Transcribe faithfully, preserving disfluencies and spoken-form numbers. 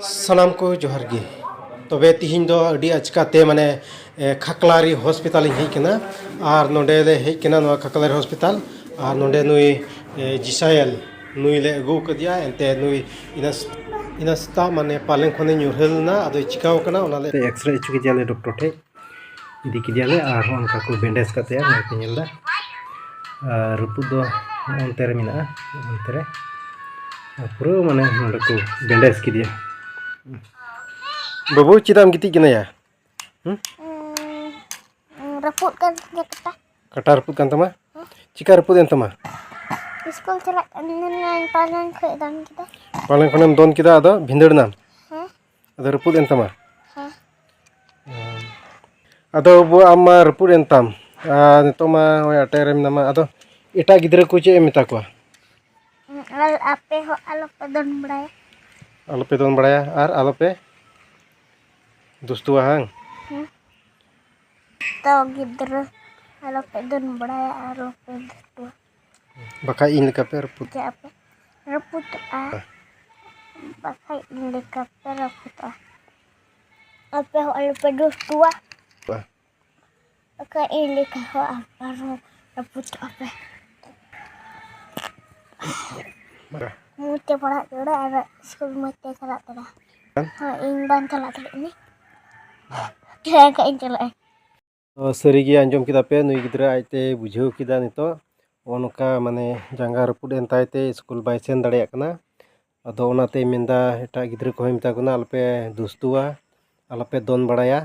ᱥᱟᱱᱟᱢ ᱠᱚ ᱡᱚᱦᱟᱨ ᱜᱮ᱾ ᱛᱚᱵᱮ ᱛᱤᱦᱤᱧ ᱫᱚ ᱟᱹᱰᱤ ᱟᱪᱠᱟ ᱛᱮ, ᱢᱟᱱᱮ, ᱮ, ᱠᱷᱟᱠᱞᱟᱨᱤ ᱦᱚᱥᱯᱤᱴᱟᱞ ᱤᱧ ᱦᱮᱡ ᱠᱟᱱᱟ᱾ ᱟᱨ ᱱᱚᱰᱮ ᱞᱮ ᱦᱮᱡ ᱠᱟᱱᱟ, ᱱᱚᱣᱟ ᱠᱷᱟᱠᱞᱟᱨᱤ ᱦᱚᱥᱯᱤᱴᱟᱞ᱾ ᱟᱨ ᱱᱚᱰᱮ ᱱᱩᱭ, ᱮ, ᱡᱤᱥᱟᱭᱮᱞ, ᱱᱩᱭ ᱞᱮ ᱟᱹᱜᱩ ᱟᱠᱟᱫᱮᱭᱟ᱾ ᱮᱱᱛᱮ ᱱᱩᱭ ᱤᱱᱟᱹ, ᱤᱱᱟᱹ ᱥᱮᱛᱟᱜ, ᱢᱟᱱᱮ, ᱯᱟᱞᱮᱝ ᱠᱷᱚᱱᱮ ᱧᱩᱨᱦᱟᱹ ᱞᱮᱱᱟ, ᱟᱫᱚᱭ ᱪᱤᱠᱟᱹᱣ ᱠᱟᱱᱟ, ᱚᱱᱟ ᱞᱮ ᱮᱠᱥᱨᱮ ᱦᱚᱪᱚ ᱠᱮᱫᱮᱭᱟᱞᱮ ᱰᱚᱠᱴᱚᱨ ᱴᱷᱮᱡ᱾ ᱤᱫᱤ ᱠᱮᱫᱮᱭᱟᱞᱮ ᱟᱨ ᱦᱚᱸ ᱚᱱᱠᱟ ᱠᱚ ᱵᱮᱱᱰᱮᱡᱽ ᱠᱟᱛᱮᱭᱟ, ᱱᱚᱜᱼᱚᱭ ᱯᱮ ᱧᱮᱞ ᱮᱫᱟ᱾ ᱟᱨ ᱨᱟᱹᱯᱩᱫ ᱫᱚ ᱚᱱᱛᱮ ᱨᱮ ᱢᱮᱱᱟᱜᱼᱟ, ᱚᱱᱛᱮ ᱨᱮ᱾ ᱟᱨ ᱯᱩᱨᱟᱹ, ᱢᱟᱱᱮ, ᱱᱚᱰᱮ ᱠᱚ ᱵᱮᱱᱰᱮᱡᱽ ᱠᱮᱫᱮᱭᱟ᱾ ᱵᱟᱹᱵᱩ, ᱪᱮᱫᱟᱜ ᱮᱢ ᱜᱤᱛᱤᱡ ᱠᱟᱱᱟᱭᱟ? ᱦᱩᱸ? ᱩᱸ, ᱨᱟᱹᱯᱩᱫ ᱠᱟᱱ ᱛᱤᱧᱟ ᱠᱟᱴᱟ᱾ ᱠᱟᱴᱟ ᱨᱟᱹᱯᱩᱫ ᱠᱟᱱ ᱛᱟᱢᱟ? ᱦᱮᱸ᱾ ᱪᱤᱠᱟ ᱨᱟᱹᱯᱩᱫ ᱮᱱ ᱛᱟᱢᱟ? ᱥᱠᱩᱞ ᱪᱟᱞᱟᱜ ᱠᱟᱱ ᱛᱟᱦᱮᱱᱟᱹᱧ, ᱯᱟᱞᱮᱱ ᱠᱷᱚᱡ ᱫᱚᱱ ᱠᱮᱫᱟ᱾ ᱯᱟᱞᱮᱱ ᱠᱷᱚᱱᱮᱢ ᱫᱚᱱ ᱠᱮᱫᱟ, ᱟᱫᱚ ᱵᱷᱤᱸᱫᱟᱹᱲ ᱮᱱᱟᱢ? ᱦᱮᱸ᱾ ᱟᱫᱚ ᱨᱟᱹᱯᱩᱫ ᱮᱱ ᱛᱟᱢᱟ? ᱦᱮᱸ᱾ ᱟᱫᱚ ᱵᱟᱹᱵᱩ, ᱟᱢ ᱢᱟ ᱨᱟᱹᱯᱩᱫ ᱮᱱ ᱛᱟᱢ, ᱟᱨ ᱱᱤᱛᱚᱜ ᱢᱟ ᱱᱚᱜᱼᱚᱭ ᱟᱴᱮᱫ ᱨᱮ ᱢᱮᱱᱟᱢᱟ᱾ ᱟᱫᱚ ᱮᱴᱟᱜ ᱜᱤᱫᱽᱨᱟᱹ ᱠᱚ ᱪᱮᱫ ᱮᱢ ᱢᱮᱛᱟ ᱠᱚᱣᱟ? ᱟᱨ ᱟᱯᱮ ᱦᱚᱸ ᱟᱞᱚᱯᱮ ᱫᱚᱱ ᱵᱟᱲᱟᱭᱟ᱾ ᱟᱞᱚᱯᱮ ᱫᱚᱱ ᱵᱟᱲᱟᱭᱟ ᱟᱨ ᱟᱞᱚᱯᱮ ᱫᱩᱥᱴᱩᱣᱟ, ᱦᱟᱝ? ᱦᱮᱸ᱾ ᱛᱚ ᱜᱤᱫᱽᱨᱟᱹ, ᱟᱞᱚᱯᱮ ᱫᱚᱱ ᱵᱟᱲᱟᱭᱟ ᱟᱨ ᱟᱞᱚᱯᱮ ᱫᱩᱥᱴᱩᱣᱟ᱾ ᱵᱟᱠᱷᱟᱡ ᱤᱧ ᱞᱮᱠᱟ ᱯᱮ ᱨᱟᱹᱯᱩᱫ᱾ ᱡᱮ ᱟᱯᱮ ᱨᱟᱹᱯᱩᱫᱚᱜᱼᱟ᱾ ᱦᱮᱸ᱾ ᱵᱟᱠᱷᱟᱡ ᱤᱧ ᱞᱮᱠᱟ ᱯᱮ ᱨᱟᱹᱯᱩᱫᱚᱜᱼᱟ᱾ ᱟᱯᱮ ᱦᱚᱸ ᱟᱞᱚᱯᱮ ᱫᱩᱥᱴᱩᱣᱟ᱾ ᱵᱟ᱾ ᱵᱟᱠᱷᱟᱡ ᱤᱧ ᱞᱮᱠᱟ ᱦᱚᱸ ᱟᱯᱮ ᱦᱚᱸ ᱨᱟᱹᱯᱩᱫᱚᱜᱼᱟ ᱯᱮ᱾ ᱵᱟ᱾ ᱢᱚᱡᱽ ᱛᱮ ᱯᱟᱲᱦᱟᱜ ᱡᱚᱲᱟ ᱟᱨ ᱥᱠᱩᱞ ᱢᱚᱡᱽ ᱛᱮ ᱪᱟᱞᱟᱜ ᱛᱚᱨᱟ᱾ ᱦᱮᱸ? ᱦᱳᱭ, ᱤᱧ ᱵᱟᱹᱧ ᱪᱟᱞᱟᱜ ᱫᱟᱲᱮᱭᱟᱜ ᱠᱟᱹᱱᱟᱹᱧ᱾ ᱪᱮᱫᱟᱜ ᱮᱱᱠᱷᱟᱡ ᱤᱧ ᱪᱟᱞᱟᱜᱼᱟ? ᱛᱚ, ᱥᱟᱹᱨᱤᱜᱮ ᱟᱸᱡᱚᱢ ᱠᱮᱫᱟ ᱯᱮ, ᱱᱩᱭ ᱜᱤᱫᱽᱨᱟᱹ ᱟᱡᱛᱮᱭ ᱵᱩᱡᱷᱟᱹᱣ ᱠᱮᱫᱟ ᱱᱤᱛᱚᱜ᱾ ᱱᱚᱜᱼᱚ ᱱᱚᱝᱠᱟ, ᱢᱟᱱᱮ, ᱡᱟᱸᱜᱟ ᱨᱟᱹᱯᱩᱫ ᱮᱱ ᱛᱟᱭ ᱛᱮ ᱥᱠᱩᱞ ᱵᱟᱭ ᱥᱮᱱ ᱫᱟᱲᱮᱭᱟᱜ ᱠᱟᱱᱟ᱾ ᱟᱫᱚ ᱚᱱᱟᱛᱮᱭ ᱢᱮᱱᱫᱟ, ᱮᱴᱟᱜ ᱜᱤᱫᱽᱨᱟᱹ ᱠᱚᱦᱚᱸᱭ ᱢᱮᱛᱟ ᱠᱚ ᱠᱟᱱᱟ, "ᱟᱞᱚᱯᱮ ᱫᱩᱥᱴᱩᱣᱟ, ᱟᱞᱚᱯᱮ ᱫᱚᱱ ᱵᱟᱲᱟᱭᱟ,